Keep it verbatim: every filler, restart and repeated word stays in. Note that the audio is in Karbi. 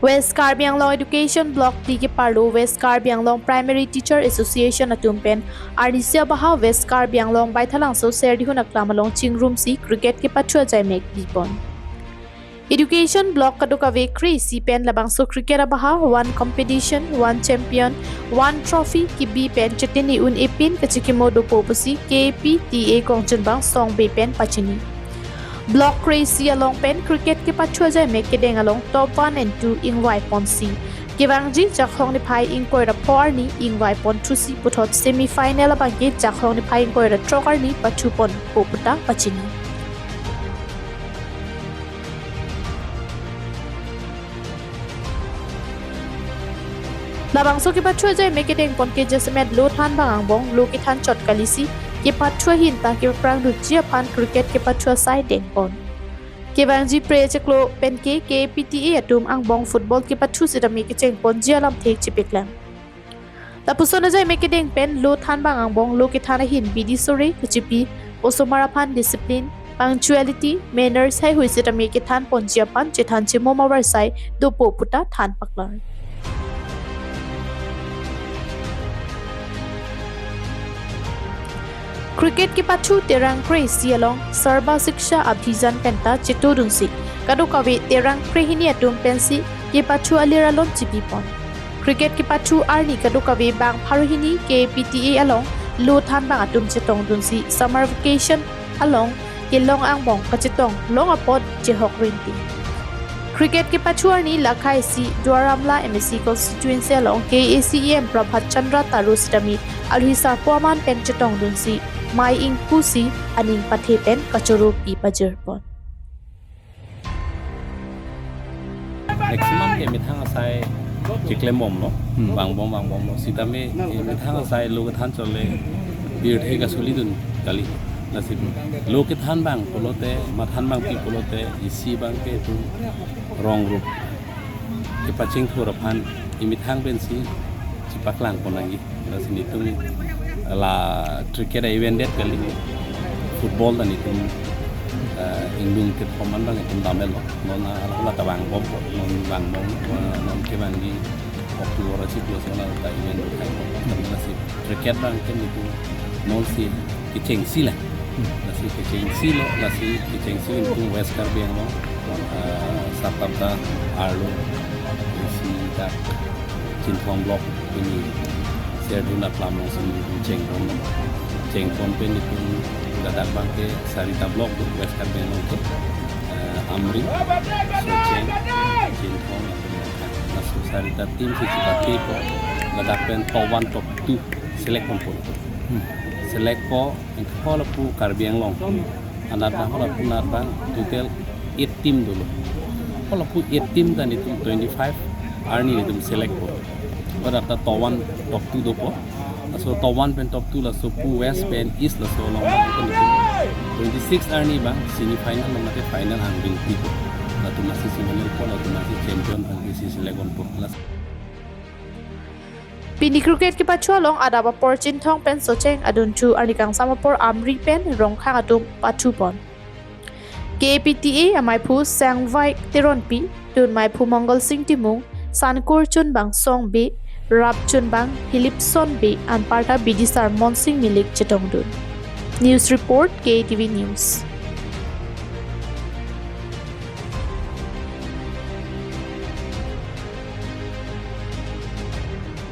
West Karbi Anglong Education Block ti keparlo West Karbi Anglong Primary Teacher Association atum pen arnisi abaha West Karbi Anglong Baithalangso Serdihun Aklam along chingrumsi cricket kepathu ajaimek bipon. Education Block kadokave kre-isi pen labangso cricket abaha one competition, one champion, one trophy kebi pen chetini un-e pin kachikimo dopo pusi K A P T A kongchunbang Song Bey pen pachini. Block kre-isi along pen cricket kepathu ajaimek kedeng along top one and two ingvai ponsi, kevangji Jakhong niphai ingkoi ra pho arni ingvai pon thusi puthot semi final abangke Jakhong niphai ingkoi ra throk arni pathupon po puta pachini. Labangso kepathu ajaimek kedengpon ke jasemet lo thanbang angbong lo kethan chot kalisi, kepathu ahin ta keprang dutji aphan cricket kepathu asai dengpon. Kevangji pre chiklo penke K A P T A atum angbong football kepathu sitame kechengponji alamthe chipiklang. Lapuson ajaimek kedeng pen lo thanbang angbong lo kethan ahin bidi sore kechipi, osomar aphan discipline, punctuality, manners haihui sitame kethanponji aphan chethan chimum avarsai dopo puta than paklar. Cricket kepathu terang kre-isi along Sarva Shiksha Abhiyan penta chetodunsi kadokave terang krehini atum pensi kepathu alir alon chipipon. Cricket kepathu arni kadokave bang pharo hini K A P T A along lo thanbang atum chetongdunsi summer vacation along kelong angbong kachetong long apot chehok rinti. Cricket kepathu arni lakhaisi Duar Amla M A C constituency along K A A C E M Prabhat Chandra Taro sitame alhi sarpo aman pen chetongdunsi mei ingpusi aning pathe pen kachoro pi pajirpon. Maximum ke methang asai keklembomlo, Hmm. vangbom vangbomlo. Sitame, eh, methang asai lo kethan chole, birthe kasolidun kali. Lasi lo kethan bang pulote, mathan bangpi pulote, isi bangke tu rong rup kepachingthur aphan, emethang pensi chipaklangpon nangji. Lasi nelitum la cricket event det kali, football ta nelitum, eh, ingdung kethom an bang nelitum damlo. Non ala ala ta vangbompo, non vangbom, eh, non kevangji October achiklo si ala ta event do khai. Lasi cricket bangke nelitum nonsi kechengsi la. Lasi kechengsilo, lasi kechengsi nelitum West Karbi Anglong, eh, sapta arlo, isi dak Chinthong block pini Serdihun Aklam alongsi nelitum chengpon. Chengpon pen nelitum ladak bangke sarita block do West Karbi Anglong ke, eh, Amri, Socheng, Chinthong, lapen Langkha. Laso sarita team si chipatepo, ladak pen top one, top two select ponpo. Hmm. Select po, anke halapu Karbi Anglong. Anat bang, halapu anat bang, total eight team dolo. Halapu eight team ta nelitum twenty-five arni nelitum select po. Ladak ta top one, top two dopo. Laso top one pen top two laso pu West pen East laso along bang nelitum twenty-six arni bang semi final lo mate final angdeng pipo. Latum asi semi final po, latum asi champion angdeng si select ponpo. Las- Pini cricket kepathu along adap apor Chinthong pen Socheng adunthu, arni kangsam apor Amri pen Rongkhang atum pathupon. K A P T A amaiphu Sangvai Teronpi, tunmaiphu Mongol Sing Timung, sankur chunbang Song Bey, rap chunbang Philipson Bey anparta bidisar Monsing Milik chetongdun. News report, K A T V News.